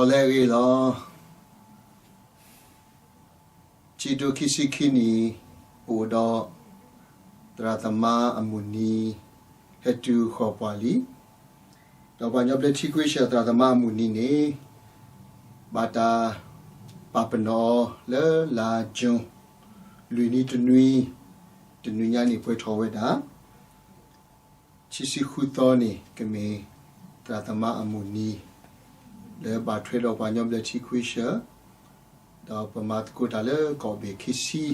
ဒီးလၢအဂ့ၤလီၤ. ခံထိခံဆံခံနံၣ် ပအိၣ်ဒီး သရၣ်သမါအမုၢ်နံၤ ဟဲတုၤဃီၤပှၤလံ. ဒီးပှၤကညီဘျၢထံခွံဆၢၣ်သရၣ်သမါအမုၢ်နံၤန့ၣ် ဘၣ်တၢ်ပာ်ပနီၣ်အီၤလၢလါ June လွံၢ်နံၤတနွံ, တနွံညါန့ၣ်ပှဲၤထီၣ်ဝဲဒၣ် ခံဆံဃုသီန့ၣ် ကမ့ၢ်သရၣ်သမါအမုၢ်နံၤ လၢဘၣ်ထွဲဒီးပှၤကညီဘျၢထံခွံဆၢၣ်, ဒီးပမၤသကိးတၢ်လၢကီၢ်ဘ့ၣ်ခံဆံ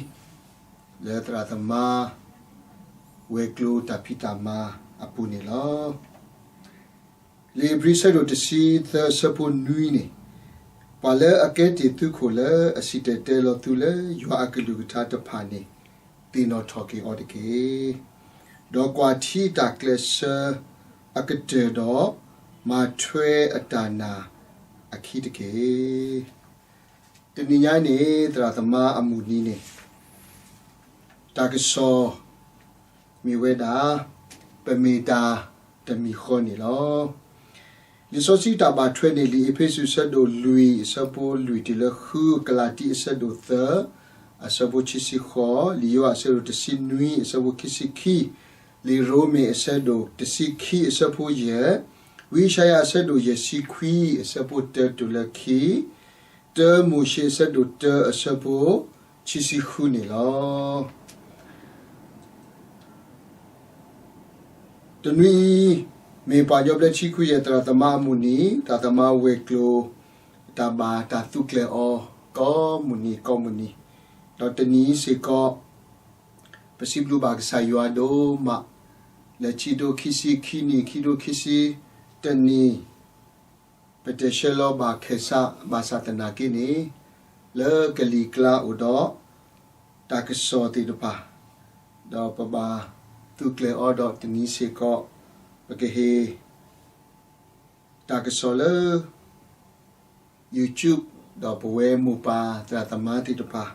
လၢသရၣ်သမါ ဝဲၤကျိၤတၢ်ဖံးတၢ်မၤအပူၤန့ၣ်လီၤ. လံာ်ဧ့ၤဘြံၤဆၢဒိၣ်တဆံသၢဆၢဖိနွံန့ၣ်, ပှၤလၢအကဲတ့ၢ်သုးခိၣ်လၢအစံၣ်တဲၤတဲလီၤသုလၢယွၤအကလုၢ်ကထါတဖၣ်န့ၣ် သ့ၣ်နီၣ်ထီၣ်က့ၤအီၤတက့ၢ်. ဒီးကွၢ်ထံတၢ်ကျဲးစၢးအကတၢၢ်ဒီး မၤထွဲအတၢ်နာ်အခံတက့ၢ်. တနံၤညါန့ၣ် သရၣ်သမါအမုၢ်နံၤန့ၣ် တၢ်ကစီၣ်မ့ၢ်ဝဲဒၣ် ပမ့ၢ်တၢ်တမံၤဃီန့ၣ်လီၤ. လံာ်စီဆှံတၢ်ဘၣ်ထွဲန့ၣ် လံာ်အ့းဖ့းစူးအဆၢဒိၣ်လွံၢ်အဆၢဖိလွံၢ်တုၤလၢဃု, ကလၤတံအဆၢဒိၣ်သၢ အဆၢဖိခံဆံဃိး, လံာ်ယိၤဟၣ်အဆၢဒိၣ်တဆံနွံအဆၢဖိခံဆံခံ, လံာ်ရိမ့ၤအဆၢဒိၣ်တဆံခံအဆၢဖိယဲၢ်, ဝံယၡါယၤအဆၢဒိၣ်ယဲၢ်ဆံခွံအဆၢဖိတၢတုၤလၢခံ, တၢမိၤၡ့အဆၢဒိၣ်တၢအဆၢဖိခံဆံဃုန့ၣ်လီၤ. တနွံအံၤ မ့ၢ်ပှၤကညီဘျၢထံခွံဆၢၣ်သရၣ်သမါအမုၢ်နံၤ, သရၣ်သမါဝဲၤကျိၤ တၢ်ဘၣ်တၢ်သူးကျဲၤအီၤ ကိးမုၢ်နံၤကိးမုၢ်နံၤ, ဒီးတနံၤအံၤစ့ၢ်ကီး ပစံးဘျုးဘၣ်ကစၢ်ယွၤဒိၣ်မး လၢခံထိခံဆံခံနံၣ် ခံထိခံဆံတနံၣ် ပတဆှၢလီၤဘၣ်ခဲးစး ဘၣ်ဆၣ်သနာ်က့န့ၣ် လၢကလံၤကျါအိၣ်ဒီး တၢ်ကစီၣ်သ့ၣ်တဖၣ် ဒီးပဘၣ်သူးကျဲၤအီၤဒီးတနံၤစ့ၢ်ကီး ပကဟ့ၣ် တၢ်ကစီၣ်လၢ YouTube ဒီးပဝဲမိၢ်ပၢ်သရၣ်သမါသ့ၣ်တဖၣ်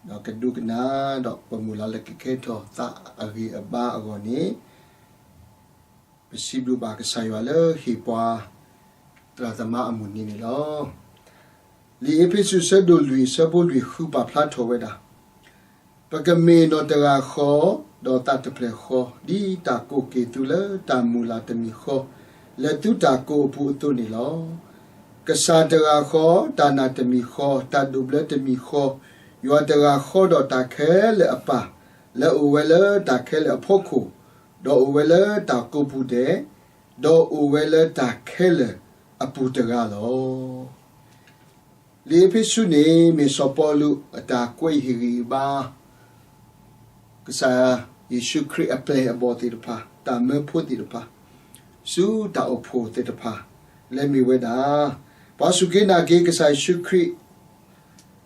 ဒီးကဒိကနၣ် ဒီးပမုၢ်လၢ်လၢကကဲထီၣ်သးအဂံၢ်အဘါအဂီၢ်န့ၣ် ပစံးဘျုးဘၣ်ကစၢ်ယွၤလၢဟ့ၣ်ပှၤ သရၣ်သမါအမုၢ်နံၤန့ၣ်လီၤ. လံာ်အ့းဖ့းစူးဆၢဒိၣ်လွံၢ်ဆၢဖိလွံၢ်ဃုပာ်ဖျါထီၣ်ဝဲဒၣ် ပကမ့ၢ်နီၢ်တဂၤဃီ ဒီးသးတဖျၢၣ်ဃီ ဒ်တၢ်ကိးက့ၤသုလၢတၢ်မုၢ်လၢ်တမံၤဃီ လၢသုတၢ်ကိးအပူၤအသိးန့ၣ်လီၤ. ကစၢ်တဂၤဃီ တၢ်နာ်တမံၤဃီ တၢ်ဒိးဘျၢတမံၤဃီ ယွၤတဂၤဃီဒီးတၢ်ခဲလၢာ်အပၢ် လၢအအိၣ်ဝဲလၢတၢ်ခဲလၢာ်အဖီခိၣ် ဒီးအိၣ်ဝဲလၢတၢ်ကိးပူၤဒဲး ဒီးအိၣ်ဝဲလၢတၢ်ခဲလၢာ်အပူၤတဂၤလီၤ. လံာ်အ့းဖ့းစူးန့ၣ် မ့ၢ်စီၤပီလူးအတၢ်ကွဲးဟ့ၣ်ဂံၢ်ဘါ ကစၢ်ယ့ၣ်ၡူးခရံာ်အပျဲၢ်အဘီၣ်သ့ၣ်တဖၣ် တၢ်မၢဖိသ့ၣ်တဖၣ် ဆူတၢ်အိၣ်ဖှိၣ်သ့ၣ်တဖၣ် လၢမ့ၢ်ဝဲဒၣ် ပှၤစူၢ်က့ၤနာ်က့ၤကစၢ်ယ့ၣ်ၡူးခရံာ်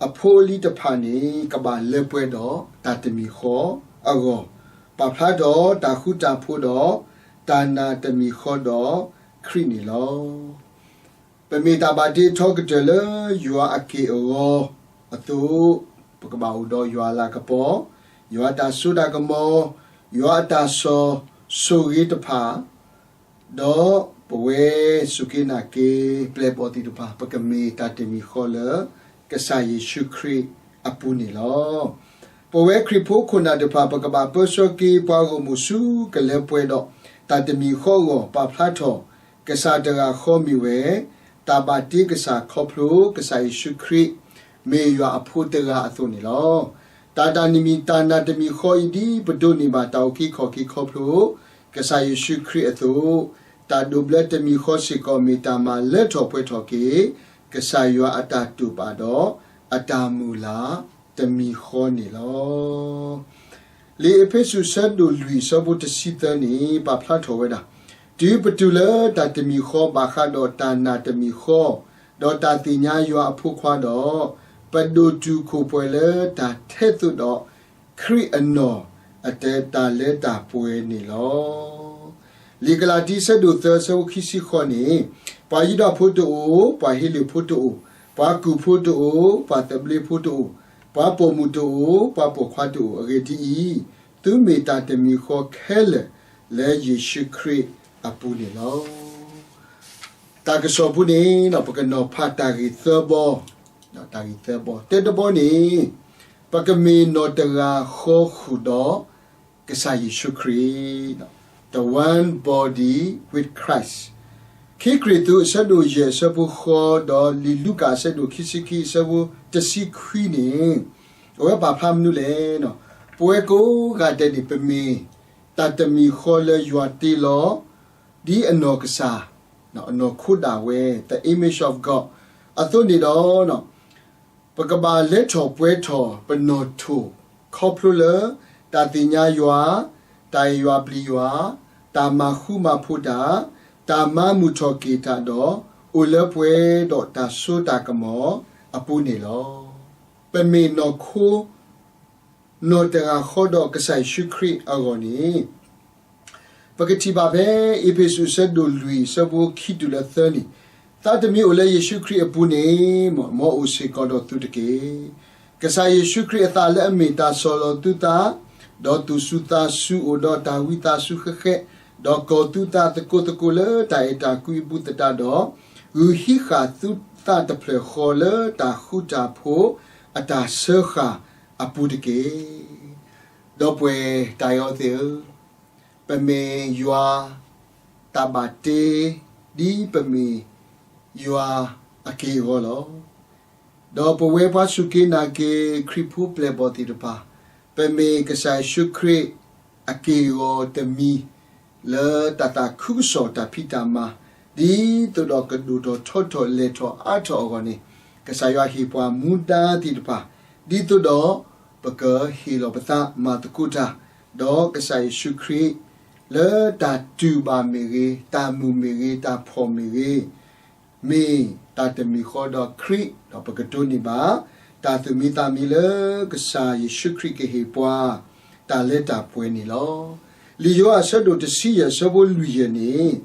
အဖိအလံၤတဖၣ်န့ၣ် ကဘၣ်လၢပှဲၤဒီးတၢ်တမံၤဃီအဂီၢ် ပာ်ဖျါထီၣ်တၢ်ဃူတၢ်ဖိးဒီး တၢ်နာ်တမံၤဃီဒီးခရံာ်န့ၣ်လီၤ. ပမ့ၢ်တၢ်ဘၣ်တ့ထီကတၢၢ်လၢယွၤအက့ၢ်အဂီၤအသိး, ပကဘၣ်အိၣ်ဒီးယွၤအလၤကပီၤ, ယွၤအတၢ်စိတၢ်ကမီၤ, ယွၤအတၢ်စီၤၡိၣ်ဂ့ၤတဖၣ် ဒီးပဝဲစူၢ်က့ၤနာ်က့ၤပျဲၢ်ဘီၣ်သ့ၣ်တဖၣ် ပကမ့ၢ်တၢ်တမံၤဃီလၢ ကစၢ်ယ့ၣ်ၡူးခရံာ်အပူၤန့ၣ်လီၤ. ပဝဲခရံာ်ဖိခိၣ်နၢ်တဖၣ် ပကဘၣ်ပၢဆှၢက့ၤပှၤဂီၢ်မုၢ်ဆူကလၢပှဲၤဒီး တၢ်တမံၤဃီအဂီၢ် ပာ်ဖျါထီၣ် ကစၢ်တဂၤဃီမ့ၢ်ဝဲ တၢ်ဘၣ်တ့ကစၢ်ခီဖျိ ကစၢ်ယ့ၣ်ၡူးခရံာ် မ့ၢ်ယွၤအဖိတဂၤအသိးန့ၣ်လီၤ. တၢ်တၢ်နံၤမံၤတၢ်နာ်တမံၤဃီအံၤ ဒ်ပဒိးန့ၢ်ဘၣ်တၢ်အုၣ်က့ၤခီၣ်က့ၤခီဖျိ ကစၢ်ယ့ၣ်ၡူးခရံာ်အသိး, တၢ်ဒိးဘျၢတမံၤဃီစ့ၢ်ကီး မ့ၢ်တၢ်မၤလၢထီၣ်ပှဲၤထီၣ်က့ၤ ကစၢ်ယွၤအတၢ်တိာ်ပာ်ဒီး အတၢ်မုၢ်လၢ်တမံၤဃီန့ၣ်လီၤ. လံာ်အ့းဖ့းစူးဆၢဒိၣ်လွံၢ်ဆၢဖိတဆံသၢန့ၣ် ပာ်ဖျါထီၣ်ဝဲဒၣ်, တုၤပတုၤလၢတၢ်တမံၤဃီဘၣ်ဃးဒီးတၢ်နာ်တမံၤဃီ, ဒီးတၢ်သ့ၣ်ညါယွၤအဖိခွါဒီး, ပဒိၣ်တုာ်ခိၣ်ပှဲၤလၢတၢ်ထဲသိးဒီး ခရံာ်အနီၢ်အတၢ်လၢတၢ်ပှဲၤန့ၣ်လီၤ. လံာ်ကလၤတံဆၢဒိၣ်သၢဆၢဖိခံဆံဃိးန့ၣ်, ပှၤယူဒၤဖိတအိၣ်, ပှၤဟ့လ့ၣ်ဖိတအိၣ်, ပှၤကူၣ်ဖိတအိၣ်, ပှၤသဘျ့ဖိတအိၣ်, ပှၤပိာ်မုၣ်တအိၣ်, ပှၤပိာ်ခွါတအိၣ်, အဂ့ၢ်ဒ်အံၤ, သုမ့ၢ်တၢ်တမံၤဃီခဲလၢာ်လၢယ့ၣ်ၡူးခရံာ်အပူၤန့ၣ်လီၤ. တၢ်ကစီၣ်ပူၤန့ၣ် ပကနီၤဖးတၢ်ဂ့ၢ်သၢဘီ, တၢ်ဂ့ၢ်သၢဘီ, တၢတဘီန့ၣ် ပကမ့ၢ်နီၢ်တဂၤဃီဃုာ်ဒီး ကစၢ်ယ့ၣ်ၡူးခရံာ်, the one body with Christ. ခံကရံၣ်သူးအဆၢဒိၣ်ယဲၢ်အဆၢဖိဃိး ဒီးလံာ်လူၤကၣ်အဆၢဒိၣ်ခံဆံခံ အဆၢဖိတဆံခွံန့ၣ် အဝဲပာ်ဖျါမနုၤလဲၣ်. ပဝဲကိးဂၤဒဲးန့ၣ် ပမ့ၢ်တၢ်တမံၤဃီလၢယွၤတ့လီၤ ဒ်အနီၢ်ကစၢ်, အနီၢ်ခိဒၣ်ဝဲ, the image of God အသိးန့ၣ်ဒီး ပကဘၣ်လဲၤထီၣ်ပှဲၤထီၣ်ပနီၢ်ထိၣ် ခီဖျိလၢ တၢ်သ့ၣ်ညါယွၤ, တၢ်အဲၣ်ယွၤပျံၤယွၤ, တၢ်မၤဃူမၤဖိးတၢ်, တၢ်မၤမုာ်ထီၣ်က့ၤတၢ်ဒီး အိၣ်လၢပှဲၤဒီးတၢ်စိတၢ်ကမီၤအပူၤန့ၣ်လီၤ. ပမ့ၢ်နီၢ်ခိ နီၢ်တဂၤဃီဒီးကစၢ်ယ့ၣ်ၡူးခရံာ်အဂီၢ်န့ၣ် ပကထံၣ်ဘၣ်ဖဲ အ့းဖ့းစူး အဆၢဒိၣ်လွံၢ် အဆၢဖိခံတုၤလၢသၢန့ၣ်, သးတမံၤအိၣ်လၢယ့ၣ်ၡူးခရံာ်အပူၤန့ၣ် မ်အအိၣ်စ့ၢ်ကီးဒီးသုတက့ၢ်. ကစၢ်ယ့ၣ်ၡူးခရံာ်အသးလၢအမ့ၢ်တၢ်ဆီၣ်လီၤသုသး, ဒီးသူၣ်စူၤသးစူၤအိၣ်ဒီးတၢ်ဝံသးစူၤဃဲးဃဲး, ဒီးကီၢ်သုသးသကိးသကိးလၢတၢ်အဲၣ်တၢ်ကွံအဘူးသတးဒီး, ဂုာ်ဟံးဃာ်သုသးတဖျၢၣ်ဃီလၢတၢ်ဃူတၢ်ဖိးအတၢ်စၢဃာ်အပူၤတက့ၢ်. ဒီပုၢ်ဝဲၢ်တၢ်အဲၣ်သ့ၣ်ဧၢ, ပမ့ၢ်ယွၤတၢ်ဘၣ်တ့ ဒ်ပမ့ၢ်ယွၤအက့ၢ်အဂီၤလီၤ. ဒီးပဝဲပှၤစူၢ်က့ၤနာ်က့ၤခရံာ်ဖိပျဲၢ်ဘီၣ်သ့ၣ်တဖၣ်, ပမ့ၢ်ကစၢ်ယ့ၣ်ၡူးခရံာ်အက့ၢ်အဂီၤတမံၤ လၢတၢ်သးခုကစီၣ်တၢ်ဖံးတၢ်မၤ, ဒ်သိးဒီးကဒိၣ်ထီၣ်ထီထီၣ်လဲၢ်ထီၣ်အါထီၣ်အဂီၢ်န့ၣ်, ကစၢ်ယွၤဟ့ၣ်ပှၤမူဒါသ့ၣ်တဖၣ်, ဒ်သိးဒီးပကဟ့ၣ်လီၤပသးမၤသကိးတၢ်, ဒီးကစၢ်ယ့ၣ်ၡူးခရံာ် လၢတၢ်တူၢ်ဘၣ်မ့ၢ်ဂ့ၤ, တၢ်မုာ်မ့ၢ်ဂ့ၤ, တၢ်ဖှီၣ်မ့ၢ်ဂ့ၤ, မ့ၢ်တၢ်တမံၤဃီဒီးခရံာ်, ဒီးပကဒိးန့ၢ်ဘၣ် တၢ်သူၣ်မံသးမံလၢကစၢ်ယ့ၣ်ၡူးခရံာ်ကဟ့ၣ်ပှၤ တၢ်လၢတၢ်ပှဲၤန့ၣ်လီၤ. လံာ်ယိၤဟၣ်အဆၢဒိၣ်တဆံယဲၢ်အဆၢဖိလွံၢ်ယဲၢ်န့ၣ်,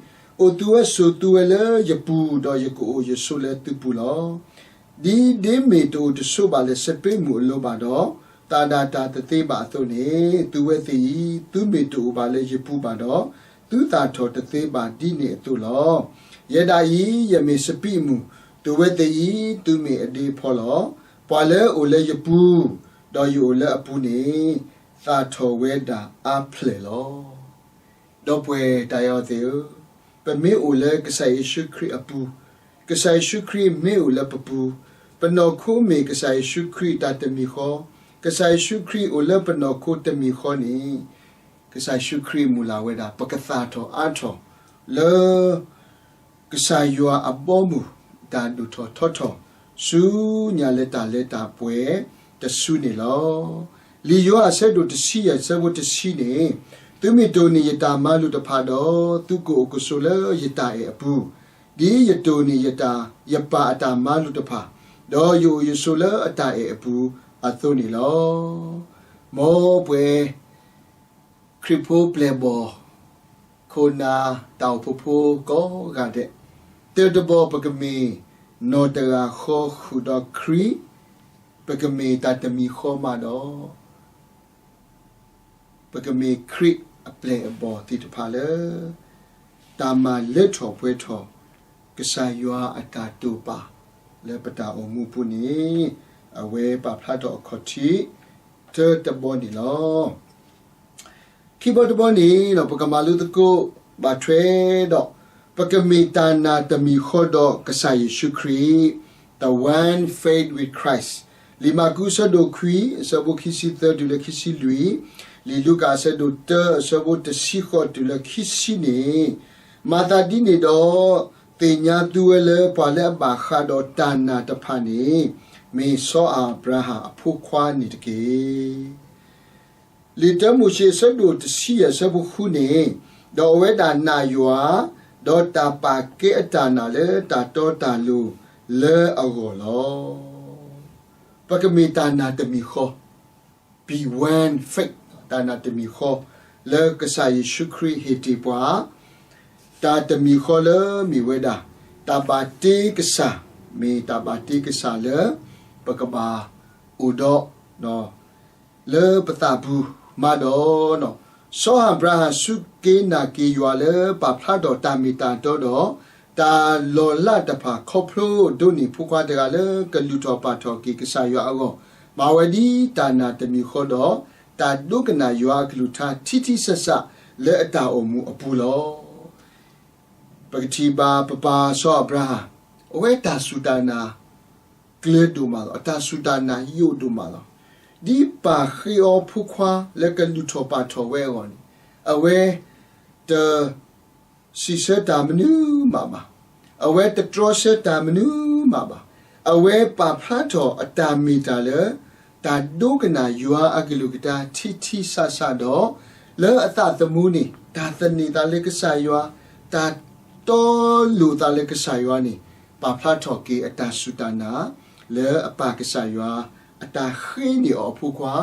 အိၣ်သုဝဲဆိးသုဝဲလၢယပူၤ, ဒီးယကအိၣ်ယဆိးလၢသုပူၤလီၤ. ဒ်ဒ့မ့ၢ်တအိၣ်တဆိးဘၣ်လၢစပံးမုၢ်အလိၤဘၣ်ဒီး, သးဒၣ်တၢ်တသ့ဘၣ်အသိးန့ၣ်, သုဝဲသ့ၣ်အံၤ သုမ့ၢ်တအိၣ်ဘၣ်လၢယပူၤဘၣ်ဒီး, သုသၣ်ထီၣ်တသ့ဘၣ်ဒ်န့ၣ်အသိးလီၤ. ယဲဒၣ်အံၤ ယမ့ၢ်စပံးအမုၢ်, သုဝဲသ့ၣ်အံၤ သုမ့ၢ်အဒ့အဖီလီၤ. ပှၤလၢအအိၣ်လၢယပူၤ, ဒီးယအိၣ်လၢအပူၤန့ၣ်, သၣ်ထီၣ်ဝဲဒၣ်အါဖျၢၣ်လီၤ. ဒီပုၢ်ဝဲၢ်တၢ်အဲၣ်သ့ၣ်ဧၢ, ပမ့ၢ်အိၣ်လၢကစၢ်ယ့ၣ်ၡူးခရံာ်အပူၤ, ကစၢ်ယ့ၣ်ၡူးခရံာ်မ့ၢ်အိၣ်လၢပပူၤ, ပနီၢ်ခိမ့ၢ်ကစၢ်ယ့ၣ်ၡူးခရံာ်တၢ်တမံၤဃီ, ကစၢ်ယ့ၣ်ၡူးခရံာ်အိၣ်လၢပနီၢ်ခိတမံၤဃီန့ၣ်, ကစၢ်ယ့ၣ်ၡူးခရံာ်မုၢ်လၢ်ဝဲဒၣ် ပကသၣ်ထီၣ်အါထီၣ်လၢ ကစၢ်ယွၤအဘီအမုၢ် တၢ်ဒိၣ်ထီၣ်ထီထီၣ် ဆူညါလၢတၢ်လၢတၢ်ပှဲၤတစုန့ၣ်လီၤ. လံာ်ယိၤဟၣ်အဆၢဒိၣ်တဆံယဲၢ်အဆၢဖိတဆံန့ၣ်, သုမ့ၢ်တိၢ်န့ၢ်ယတၢ်မၤလိာ်တဖၣ်ဒီး, သုကအိၣ်ကဆိးလၢယတၢ်အဲၣ်အပူၤ, ဒ်ယတိၢ်န့ၢ်ယတၢ်, ယပၢ်အတၢ်မၤလိာ်တဖၣ်, ဒီးယအိၣ်ယဆိးလၢအတၢ်အဲၣ်အပူၤအသိးန့ၣ်လီၤ. မ်ပဝဲ ခရံာ်ဖိပျဲၢ်ဘီၣ် ခိၣ်နၢ်တၢ်အိၣ်ဖှိၣ်ဖိကိးဂၤဒဲး, တၢတဘီပကမ့ၢ်နီၢ်တဂၤဃီဃုာ်ဒီးခရံာ်, ပကမ့ၢ်တၢ်တမံၤဃီမးဒီး ပကမ့ၢ်ခရံာ်အပျဲၢ်အဘီၣ်သ့ၣ်တဖၣ်လၢ တၢ်မၤလၢထီၣ်ပှဲၤထီၣ် ကစၢ်ယွၤအတၢ်တိာ်ပာ်လၢပတၢ်အိၣ်မူအပူၤန့ၣ်, အဝဲပာ်ဖျါထီၣ်အခီၣ်ထံး တၢတဘီန့ၣ်လီၤ. ခံဘီတဘီန့ၣ် ပကမၤလိသကိးဘၣ်ထွဲဒီး ပကမ့ၢ်တၢ်နာ်တမံၤဃီဒီးကစၢ်ယ့ၣ်ၡူးခရံာ်, the one faith with Christ. လံာ်မၢ်ကူးအဆၢဒိၣ်ခွံ အဆၢဖိခံဆံသၢတုၤလၢခံဆံလွံၢ်, လံာ်လူၤကၣ်အဆၢဒိၣ်တၢ အဆၢဖိတဆံဃိးတုၤလၢခံဆံန့ၣ်, မၤသးဒ်န့ၣ်ဒီး သ့ၣ်ညါသုဝဲလၢပှၤလၢအဘၣ်ဃးဒီးတၢ်နာ်တဖၣ်န့ၣ် မ့ၢ်စီၤအၤဘြၤဟၣ်အဖိခွါန့ၣ်တက့ၢ်. လံာ်တၢမိၤၡ့အဆၢဒိၣ်တဆံယဲၢ်အဆၢဖိဃုန့ၣ်, ဒီးအဝဲဒၣ်နာ်ယွၤ, ဒီးတၢ်ပာ်ကဲအတၢ်နာ်လၢတၢ်တီတၢ်လိၤလၢအဂီၢ်လီၤ. ပကမ့ၢ်တၢ်နာ်တမံၤဃီ, be one faith, တၢ်နာ်တမံၤဃီ လၢကစၢ်ယ့ၣ်ၡူးခရံာ်ဟ့ၣ်တ့ၢ်ပှၤ, တၢ်တမံၤဃီလၢမ့ၢ်ဝဲဒၣ် တၢ်ဘၣ်တ့ကစၢ်, မ့ၢ်တၢ်ဘၣ်တ့ကစၢ်လၢ ပကဘၣ်အိၣ်ဒီး လၢပသးပူၤမးဒီး, စီၤအၤဘြၤဟၣ်စူၢ်က့ၤနာ်က့ၤယွၤလၢပာ်ဖျါထီၣ်တၢ်မ့ၢ်တၢ်တီဒီး တၢ်လီၤလးတဖၣ်ခီဖျိဒိးန့ၢ်ဖိခွါတဂၤလၢကလုၢ်ထီၣ်ပာ်ထီၣ်က့ၤကစၢ်ယွၤအဂီၢ်, မၤဝဲဒ်တၢ်နာ်တမံၤဃီဒီး တၢ်ဒိကနၣ်ယွၤအကလုၢ်ကထါထံထံဆးဆးလၢအတၢ်အိၣ်မူအပူၤလီၤ. ပကထံၣ်ဘၣ်ပပၢ်စီၤအၤဘြၤဟၣ်, အဝဲတၢ်စူၢ်တၢ်နာ် ကျၢၤဒိၣ်မးလီၤ. အတၢ်စူၢ်တၢ်နာ်ယိာ်ဒိၣ်မးလီၤ. ဒ်ပၢ်ဃ့အီၤဖိခွါလၢကလုၢ်ထီၣ်ပာ်ထီၣ်ဝဲအဂီၢ်န့ၣ်, အဝဲတ စံးဆၢတၢ်မနုၤမးဘၣ်. အဝဲတတြီဆၢတၢ်မနုၤမးဘၣ်. အဝဲပာ်ဖျါထီၣ်အတၢ်မ့ၢ်တၢ်လၢ တၢ်ဒိကနၣ်ယွၤအကလုၢ်ကထါထံထံဆးဆးဒီး လၢအသးသမူန့ၣ် တၢ်သန့ၤသးလၢကစၢ်ယွၤ, တၢ်တီလိာ်သးလၢကစၢ်ယွၤန့ၣ် ပာ်ဖျါထီၣ်က့ၤအတၢ်စူၢ်တၢ်နာ် လၢအပၢ်ကစၢ်ယွၤ အတၢ်ဃ့န့ၢ်အီၤအဖိခွါ,